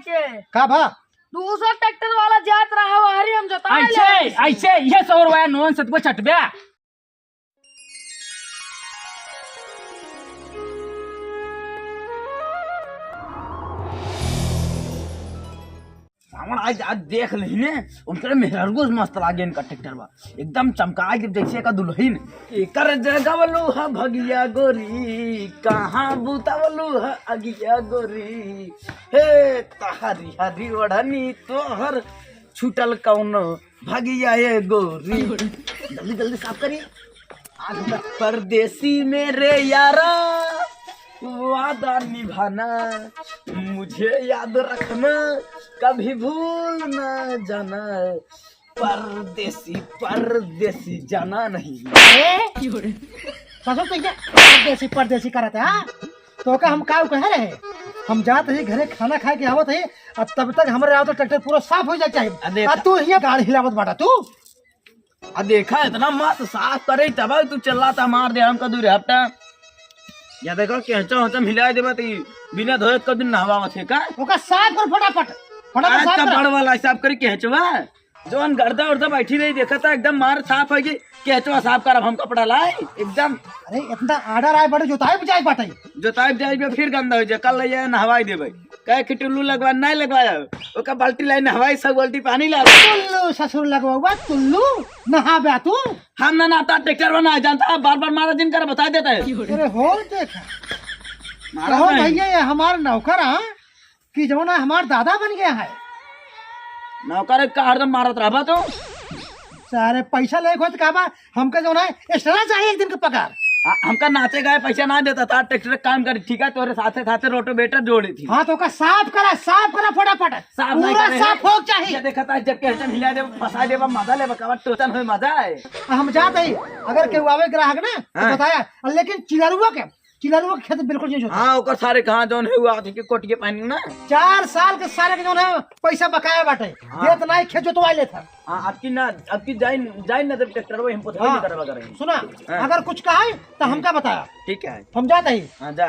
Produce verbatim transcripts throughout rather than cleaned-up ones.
का भा? दूसरा ट्रैक्टर वाला जात रहा, वहरी हम जोताए ले ऐसे, आए। ऐसे, ये सौर वाया नोन सतुआ चटब्या। सावन आज, आज देख लेही ने, उनके मेहरारू मस्त लागे इनका ट्रैक्टर बा, एकदम चमका के जैसे का दुल्हन। एकर जगवलू ह भगिया गोरी, कहाँ बुतवलू ह अगिया गोरी, हे तहरी हरी ओढ़नी तोहर छूटल कौनो भगिया ए गोरी। जल्दी जल्दी साफ करी। आज परदेसी मेरे यारा, वादा निभाना, मुझे याद रखना, कभी भूल ना जाना। परदेसी, परदेसी जाना नहीं। ए? ससुर तो ये परदेसी, परदेसी करत है, हाँ? तो का हम का कहे रहे? हम जात ही घरे खाना खाए के आवत ही, अब तब तक हमरे आवत ट्रैक्टर पूरा साफ हो जाए चाहिए। अरे अब तू हियाँ गाड़ हिलावत बाटा तू। आ देखा, इतना मस्त साफ करे, तब तू चिल्लाता मार दे हमका दूर हटा। या देखो, केंचो होचो मिला देबा, त ई बिना धोए क दिन नहवावत है का? ओका साफ कर फटाफट, फटाफट आज साफ का कर। बड़ वाला साफ करी केंचवा, जौन गर्दा उर्दा बैठी रही, देखा था एकदम मार साफ है कि केंचवा साफ करब हम कपड़ा लाए एकदम। अरे, इतना order आए बड़े, जोताई भी जाए बाटे। जोताई भी जाए, फिर गंदा हो जाए, कल ले नहवाई देबे। कहे कि टुल्लू लगवा, नहीं लगवाया। ओका बाल्टी लाई नहवाई, सब बाल्टी पानी ला। टुल्लू ससुर लगवा, टुल्लू नहाबे तू। हम ना नहाता, ट्रैक्टर बना जानता है, बार बार मारा जिन कर बता देता है। अरे हो देख। मारा कहो नहीं। भैया, ये हमार नौकर, हाँ? कि जौन है हमार दादा बन गया है। नौकर का हरदम मारत रहबा तू। सारे पैसा लेके होत का बा, हमका जौन है extra चाहिए एक दिन का पगार। आ, हमका नाचे गाए पैसा ना देता था, ट्रैक्टर काम करे, ठीक है, तोरे साथे साथे रोटावेटर जोड़ी थी। हाँ, तो ओका साफ करा, साफ करा फटाफट। साफ नहीं पूरा करे साफ हैं। हो चाहिए। ये देखा था, जब के हम हिला दे, फंसा दे, मजा ले, बकावा टोचन होए, मजा है। हम जात ही, अगर केहू आवे ग्राहक ना, तो हाँ। बताया, लेकिन चिलरुआ के चिलरुआ के खेत बिल्कुल नहीं जोता। हाँ, ओकर सारे कहाँ जौन है, वो आदमी के कोटिए पानी ना। चार साल के सारे के जौन है, पैसा बकाया बाटे। हाँ। देत नाई, खेत जोतवा लेत है। हाँ, अब की ना, अब की जाइन, जाइन ना जब ट्रैक्टर वो हम पोतवाई हाँ। नहीं करवा करेंगे। सुना, हाँ। अगर कुछ कहा है, तो हमका बताया। ठीक है। हम जाते ही। हाँ, जा।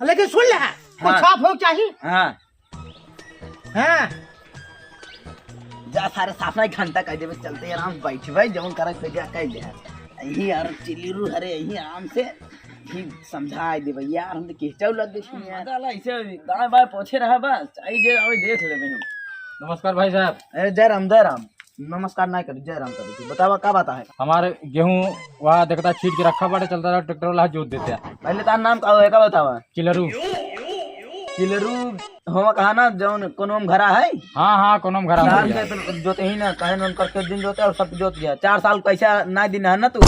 लेकिन सुन ले, कुछ हाँ। साफ हो चाहिए। हाँ। हाँ। जा सारे साफ नहीं घंटा कह देबे, चलते आराम से बैठ भाई, जौन करे से जा कह दे। यही यार चिल्लरू हरे, यही आराम से ही समझाए देबे यार, हम तो केचौ लग गए सुनिए। मजा ला इसे दाएं बाएं पोछे रहा बस, आई जे आवे देख लेबे हम। नमस्कार भाई साहब। अरे जय राम, जय राम। नमस्कार नहीं करी, जय राम करी। तू बतावा का बात है? हमारे गेहूं वहाँ देखता छीट के रखा बाटे, चलता रहा ट्रैक्टर वाला जोत देते हैं। पहले तार नाम का है, का बतावा? चिलरू। चिलरू होवा कहा ना, जौन कोनो में घरा है? हाँ, हाँ, कोनो में घरा चार है। खेत जोते ही ना, कहे ना उनकर खेत दिन जोते और सब जोत गया। चार साल पैसा ना दिन है ना तू।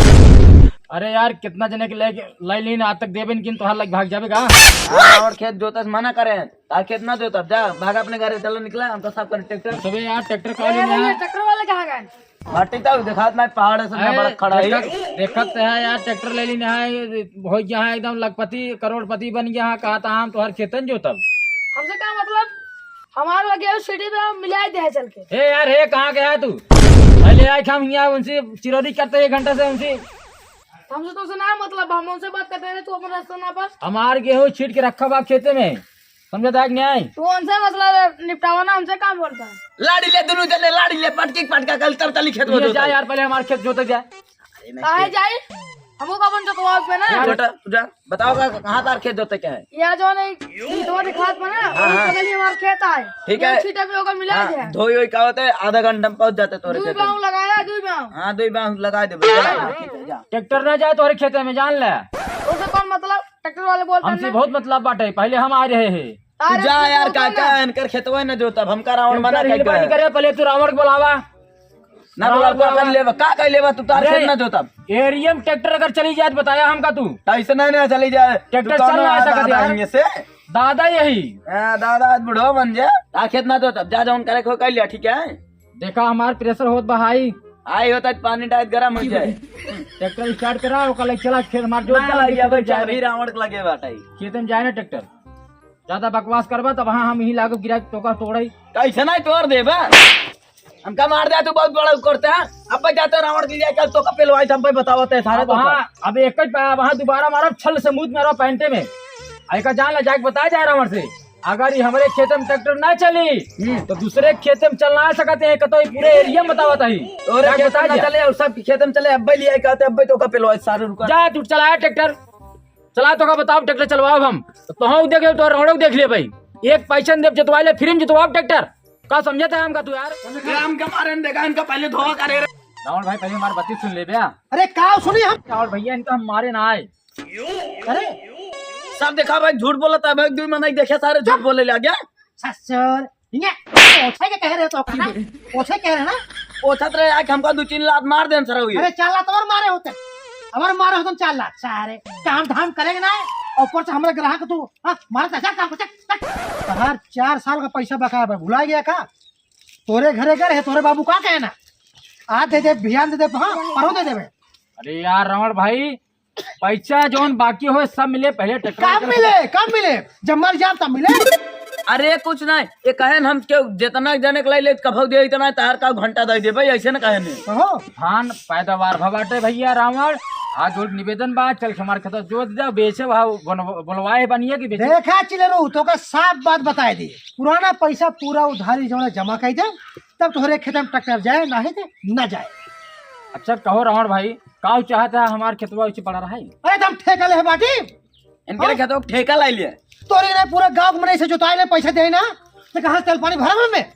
अरे यार, कितना जने के लेके लाई लीन, आज तक देबे न किन, तोहार लग भाग जाबे का? हाँ, और खेत जोते से मना करे, तार खेत ना जोतब, जा भाग अपने घरे, चलो निकला, हम तो सब कर ट्रैक्टर। सबे यार ट्रैक्टर का अरे, लेने अरे, हैं? ट्रैक्टर वाले कहाँ गए? हटी तब देखात ना पहाड़ से अरे, बड़ा खड़ा है। देखत, देखत तो है यार, ट्रैक्टर ले लेने हैं, हो गया है एकदम लखपति, करोड़पति बन गया है, कहा था हम तोहर खेतन जोतब। हमसे का मतलब? हमार लगे उस सीढ़ी पे हम मिला दे चल के। ए यार, हे, कहाँ गया है तू? पहले आए हम यहाँ उनसे चिरौरी करते एक घंटा से उनसे। हमसे तो उसे ना मतलब, हम उनसे बात करते रहे, तू अपन रास्ता ना बस। हमार गेहूं छीट के रखा बा खेते में, समझा था कि नहीं? तू उनसे मसला निपटावा ना, हमसे काम बोलता है। लाड़ी ले दोनों जने, लाड़ी ले, पटकी पटका कल तब तली खेत में ये जोते। जा यार, पहले हमार खेत जोते जा। काहे जाई? हमको का अपन जोतवा पे ना। यार, बेटा, तू जा, बताओ का, कहाँ तार खेत जोते क्या है? या जो नहीं, खेतवा दिखात बा ना, हाँ, वही हाँ। बगल ही हमार खेत आए। ठीक है। छीटा भी होकर मिला हाँ, दिया। धोई वोई का होता है, आधा घंटा में पहुंच जाते तोरे दुई खेत में। बाउं लगाया, दुई बाउं। हाँ, दुई बाउं लगा दे, चला, हाँ। ठीक है, जा। ट्रैक्टर ना जाए तोरे खेते में, जान ले। उसे कौन मतलब? ट्रैक्टर वाले बोलते हमसे हैं ना। बहुत मतलब बाटे, पहले हम आ रहे हैं। तू अरे जा तू यार, कौन काका, बोला? इनकर खेतवा न जोतब, हमका रावण बना इनकर के हिलवा गए। नहीं करे, पहले तू रावण के बुलावा। ना रावण बोला, को बुलावा। कर लेबा, का कर लेबा, तू तार अरे, खेत ना जोतब। एरिया में ट्रैक्टर अगर चली जाए तो बताया हमका तू। ऐसे नहीं, नहीं चली जाए। ट्रैक्टर तू चल कौन रहा है, ऐसा दादा कर दिया। आएंगे से? दादा यही। हाँ, दादा आज बुढ़वा बन जा, तार खेत ना जोतब, जा जौन करे को कर लिया, ठीक है? देखा हमार प्रेशर होत बा हाई। आई होता है पानी डाल गरम हो जाए। ट्रैक्टर स्टार्ट करा, ओकर लग चला खेत मार जोत ना, दे, लगिया खेत में भाई, जाए। चाबी रावण के लगे बाटे। खेत में जाए ना ट्रैक्टर। ज्यादा बकवास करबा तब हाँ हम यहीं लागो गिरा के तोका तोड़ई। कैसे नहीं तोड़ देबा? हमका मार दे तू बहुत बड़ा करता है। अब जाते रावण के लिए कल तोका पेलवाई हम पे बतावत है सारे अब तोका। हाँ, अब एक ही पा-, वहाँ दोबारा मारब छल से मुंह मारब पैंटे में। आई का जान ले जाके बता जाए रावण से। अगर ये हमरे खेते में ट्रैक्टर ना चली, हम्म। तो दूसरे खेते में चल ना सकते हैं, कतो ये पूरे एरिया में बतावत है। और जाके खेते बता में दिया। चले, और सब खेते में चले, अब्बे लिया कहते, अब्बे तो का पेलवाए सारे रुका। जा, तू चलाया ट्रैक्टर, चला तो का बताओ, ट्रैक्टर चलवाओ हम। तो तोहू देख ले, तो रौड़ो देख ले भाई, एक पैसा न देब, जोतवा ले, फ्री में जोतवाओ ट्रैक्टर। का समझत है हमका तू यार? काम के मारे न देखा, इनका पहले धोआ करे रे। रावण भाई, पहले हमारी बात सुन ले बे। अरे का सुनी हम? रावण भैया, इनका हम मारे ना आए। अरे सब देखा भाई, झूठ बोलत है भाई, दुई मनई देखे सारे झूठ बोले लग गया। ससुर, इन्हें पोछे के कह रहे तो का ना? पोछे कह रहे ना? पोछत रहे, आके हमका दो तीन लात मार देन सर हुई। अरे चार लात और मारे होते, और मारे होते चार लात सारे। काम धाम करेंगे ना, और ऊपर से हमारे ग्राहक तू, हाँ, मारत है, जा काम कर, चल, चल। तोहार चार साल का पैसा बकाया बा, भुला गया का? तोरे घरे गए रहे, तोरे बाबू का कहना? आज दे दे, बिहान दे दे, हाँ, परसों दे देबे। अरे यार रावण भाई, पैसा जौन बाकी होए सब मिले, पहले ट्रैक्टर कब लेके मिले? कब मिले? जब मर जाब तब मिले। अरे कुछ नहीं, ये कहे न हम केहू जितना जने के लाई ले कभौ दे इतना तार का घंटा दे दे भाई, ऐसे न कहे ने। कहो। धान पैदावार भा बाटे भैया रावण, हाथ जोड़ निवेदन बा, चल के हमार खेत जोत दे, बेचे भाव बन-, बोलवाए बनिए कि बेचे। देखा चिलेरू, तो का साफ बात बताए दी, पुराना पैसा पूरा उधारी जौन जमा कर दे, तब तोहरे खेत में ट्रैक्टर जाए, नहीं तो न जाए। अच्छा कहो रावण भाई, काऊ चाहता है हमार खेतवा उसे पड़ा रहा है? अरे तुम ठेका ले बाटी। इनके हाँ? खेतवा ठेका लाई लिया। तोरे ने पूरा गांव के मनई से जोताए ले पैसा दे ना, तो कहाँ से तेल पानी भरा में?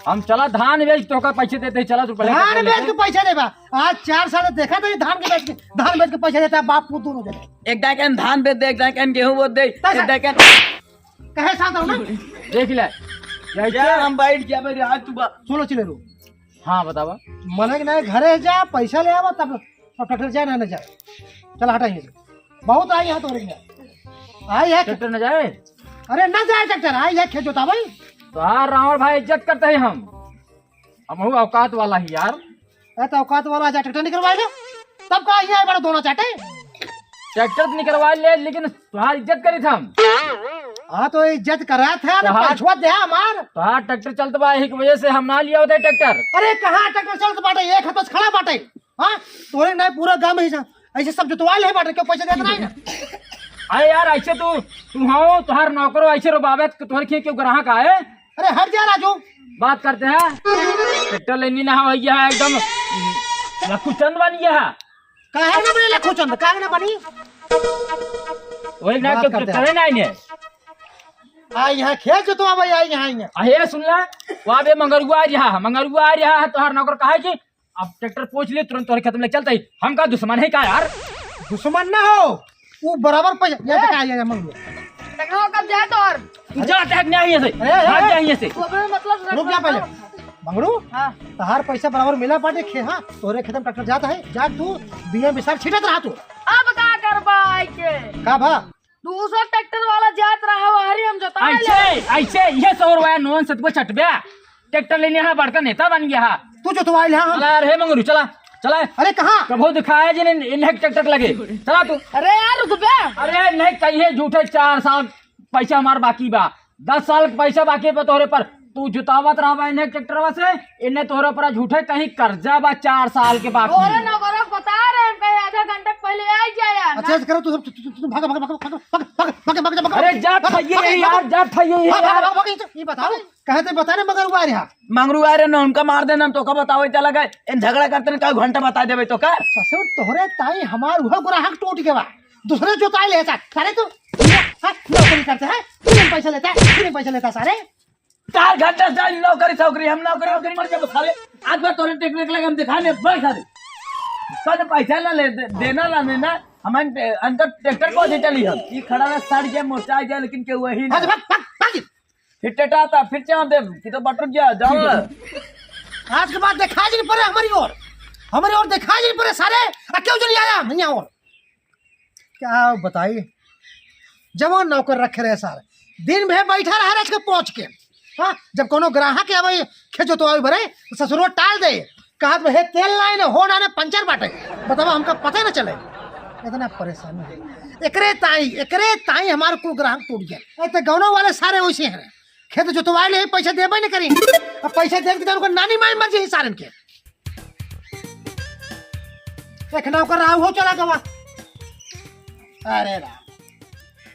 हम चला धान बेच तो का पैसे देते ही चला तू पहले धान ट्रैक्टर बेच लेके। के पैसा देबा। आज चार साल से देखा तो ये धान के बेच के, धान बेच के पैसा देता है बाप पूत दोनों जने। एक दाई के धान बेच दे, एक दाई के गेहूं बोत दे, तैसे एक दाई के कहे साथ हो ना? देख ले। यही क्या क्या? हम बैठ गया भाई, आज तू बा- सुनो चिलेरू। हाँ, बतावा। मनक ना घरे जा, पैसा ले आवा, तब, तब ट्रैक्टर जाए ना, ना जाए। चल हटा यहाँ से। बहुत आई है तोरे में। आई है। ट्रैक्टर न जाए? अरे ना जाए ट्रैक्टर, आई है खेत जोता भाई। तो हाँ, रावण भाई, इज्जत करते हैं हम। हम हूँ औकात वाला ही यार। अरे तो औकात वाला जा ट्रैक्टर निकलवाएगा, तब का यहाँ बड़ा दोनों चाटे। ट्रैक्टर तो निकलवा ले, लेकिन तुहार इज्जत करी था हम। हाँ, तो इज्जत करा था ना, तोहार पैसवा दे हमार। तोहार ट्रैक्टर चलत बा, यही की वजह से हम ना लिया होते ट्रैक्टर। अरे, कहाँ ट्रैक्टर चलत बाटे? एक हाथ से खड़ा बाटे। हाँ, तोरे नहीं, पूरा गांव में ही जा। ऐसे सब जोतवा ले बाटे, क्यों पैसा देत नहीं ना? अरे यार, ऐसे तू, तू हो, तुहार नौकरो ऐसे रोबावे, तोहरे खेत क्यों ग्राहक आए? अरे हट जा राजू। बात करते हैं। ट्रैक्टर लेनी ना हो, यह एकदम लखू चंद बन गया है। काहे ना बनी लखू चंद, काहे ना बनी? वही ना बात तो करते हैं। ट्रैक्टर ना आइने। आ यहाँ खेत जोतवा भाई, आ यहाँ, यहाँ। अहे सुन ला, वो अबे मंगरुआ आ रहा है, मंगरुआ आ रहा है, तोहार नौकर कहा है कि अब ट्रैक्टर पूछ ले, तुरंत तोहरे खेत में ले चलते ही। हम का दुश्मन है का यार? दुश्मन ना हो, वो बराबर पे, ये अरे! देखा, ये, ये मंगरुआ। टकराव कब जाए तो और? तू जा, जा, जा यहाँ से। अरे, अरे, भाग जा अरे। यहाँ से। तो अबे मतलब रुक जा पहले। मंगरू, हाँ। तहार पैसा बराबर मिला बाटे खे, हाँ, तोरे खेत में ट्रैक्टर जाता है, जा तू बिया बिसार छिटत रहा तू। अब का करबा आइके? का भा? दूसरा ट्रैक्टर वाला जात रहा, हरी हम जोता ले। ऐसे, ऐसे, ये सौर वाया नोन से तुमको चटब्या। ट्रैक्टर लेने यहाँ बड़का नेता बन गया है। तू जोतवाइल है, हाँ। चला यार, हे मंगरू, चला, चला। अरे कहाँ? कभो दिखाया जी ने, इन्हें ट्रैक्टर लगे। चला तू। अरे यार, रुक बे। अरे नहीं, कहिए झूठे, चार साल पैसा हमार बाकी बा, दस साल के पैसा बाकी बा तोहरे पर। तू जुतावत रहबा इन्हें ट्रैक्टरवा से, इन्हें तोहरे पर झूठे कहीं कर्जा बा चार साल के बाकी। तोहरे नौकरा को बता रहे हैं, कहीं आधा घंटा पहले आ जाए यार, अच्छा, ना? ऐसे करो, तू, तू, तू, तू भाग, भाग, भाग। अरे, जात है ये, भाग, ये भाग, यार, जात है ये, भाग, यार। भाग, भाग, ये बताओ, कहे थे बता रहे, मंगरुआ आ रहा। मंगरुआ आ रहे ना, उनका मार देना, तो का बतावे चला गए, इन झगड़ा करते ना, का घंटा बता देवे तो का? ससुर, तोहरे ताई हमार उहो ग्राहक टूट गवा, दूसरे जोताई ले जा, सारे तू, हाँ, नौकरी करते हैं, फिर पैसा लेता है, फिर पैसा लेता है, सारे। चार घंटा से नौकरी सौकरी, हम नौकरी वोकरी मर जाबो साले। आज भर तोरे टेक निकले हम दिखा ले, बैठ साले। तोरे पैसा ना ले, दे, देना ना, देना, हम अन-, अंदर ट्रैक्टर को दे चली हम। ये खड़ा रहा, सड़ जाए, मोटा जाए, लेकिन केहू वही ना। भाग, भाग, भाग, भाग। फिर टेटा आता, फिर चाप दे, कि तो बटुक गया, जाओ। आज के बाद देखा जी पड़े हमारी ओर, हमारी ओर देखा जी पड़े सारे, आ क्यों जल्दी आया, नहीं और। क्या बताई, जवान नौकर रखे रहे सारे, दिन भर बैठा रहे रच के पहुंच के। हाँ, जब कोनो ग्राहक के आवे, खेत जोतवावे भरे, तो ससुरो टाल दे, कहत में, "हे, तेल लाइन हो ना, ने पंचर बाटे, बतावा, हमका पता न चले।" इतना परेशानी है। एकरे ताई, एकरे ताई हमार कुल ग्राहक टूट गया। ए, तो गाँव वाले सारे वैसे हैं, खेत जोतवाए ले, पैसा देबे न करी, अब पैसा देब के तो उनको नानी माई मर जाई सारन के। एक नौकर राव हो चला गवा। अरे राम,